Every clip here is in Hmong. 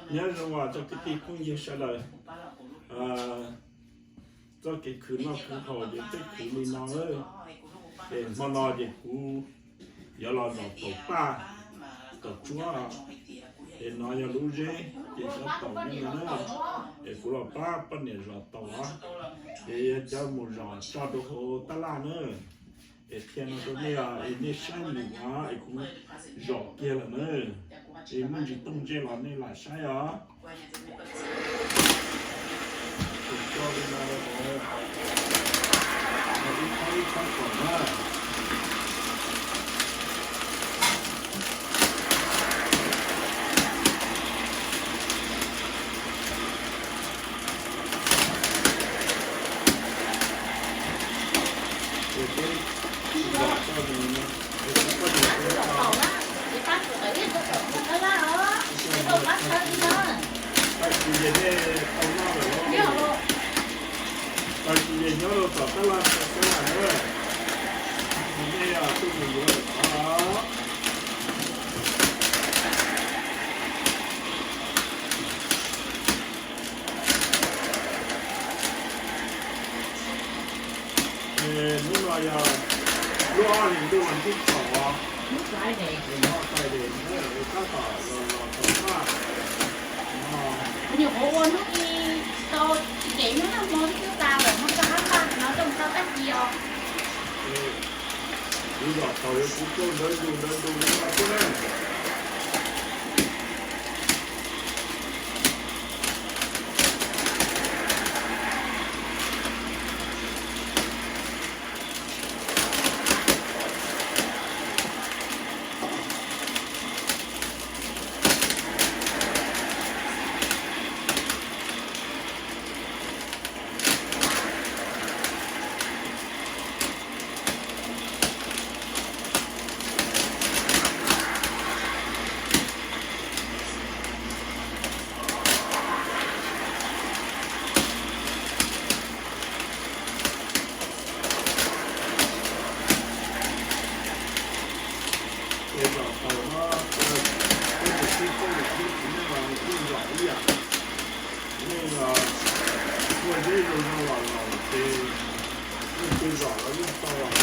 Nyob zoo os tsoom kwv tij phooj ywg sawv daws. Txoj kev khwv noj khwv haus ces peb khwv li no lawm. Es hmo no ces kuv yuav los zom taum paj, taum tsuab. Es no yog lub zeb ces xyov taum li no na. Es kuv los pab poj niam zom taum os. Es yog cov mus zom tso rau hauv tab laj na. Es qhia no rau nej os, es nej saib mus os, es kuv zom kiag lawm na. Es muaj ntsis tooj ntsej los nej lam saib os. Ib txhob ib txhob kom na. Tag kis ces nyob rau tom tab laj xwb na. Nej tuaj mus yuav lawm os. Hnub no yog lub ob hlis ntuj vas thib kaum os. Hnub Friday, tab tom los tom tag. Nyuam qhuav ua hnub i tau ces hnub nag hmo twb twb tas lawm, hmo rau hab paj no zoo tau tag kis os. Kuv zom thaum yuav kuv tuaj ntawd zus ntawd zus li no xwb na. Es zom thaum no, peb tus txib phooj ywg ib txiv neej los yeej zom ib yam. Nej muaj zeb zoo zoo los los ces leej twg zom los yeej tau los.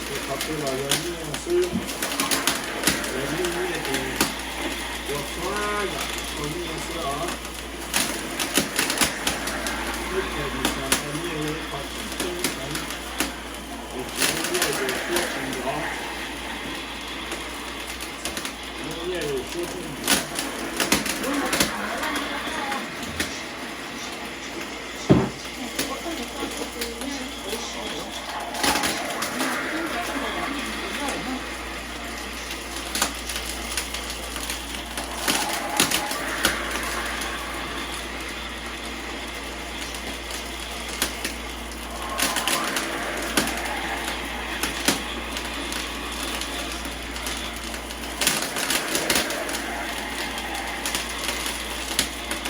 Ces qhov twg los yog nyiaj xwb, yog nyiaj nyiaj ces ua txhua yam tau nyiaj xwb os. Teb chaws Meskas tau nyiaj yog ib qho tseem ceeb heev, es tsis muaj nyiaj ces suab tsis nrov, muaj nyiaj ces suab thiaj nrov.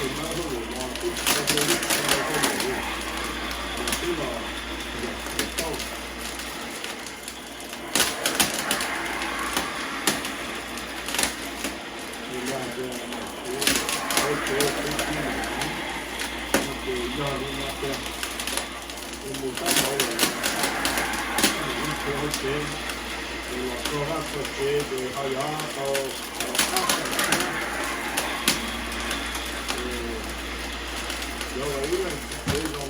Tus no hauj lwm no twb tsis tau ua lub tshua hauj lwm li, twb los yog tsis tau. Ces yog tias mam kuv hauv tsev txuv ci mam kuv, no ces yog li no tiag. Ces mus tab npaum lawm, mus ib txhia hauv tsev, ces los txog vaj txog tsev ces ho yuav tau los qab tau thiab. Ces yuav ua ib leej txiv tsev zoo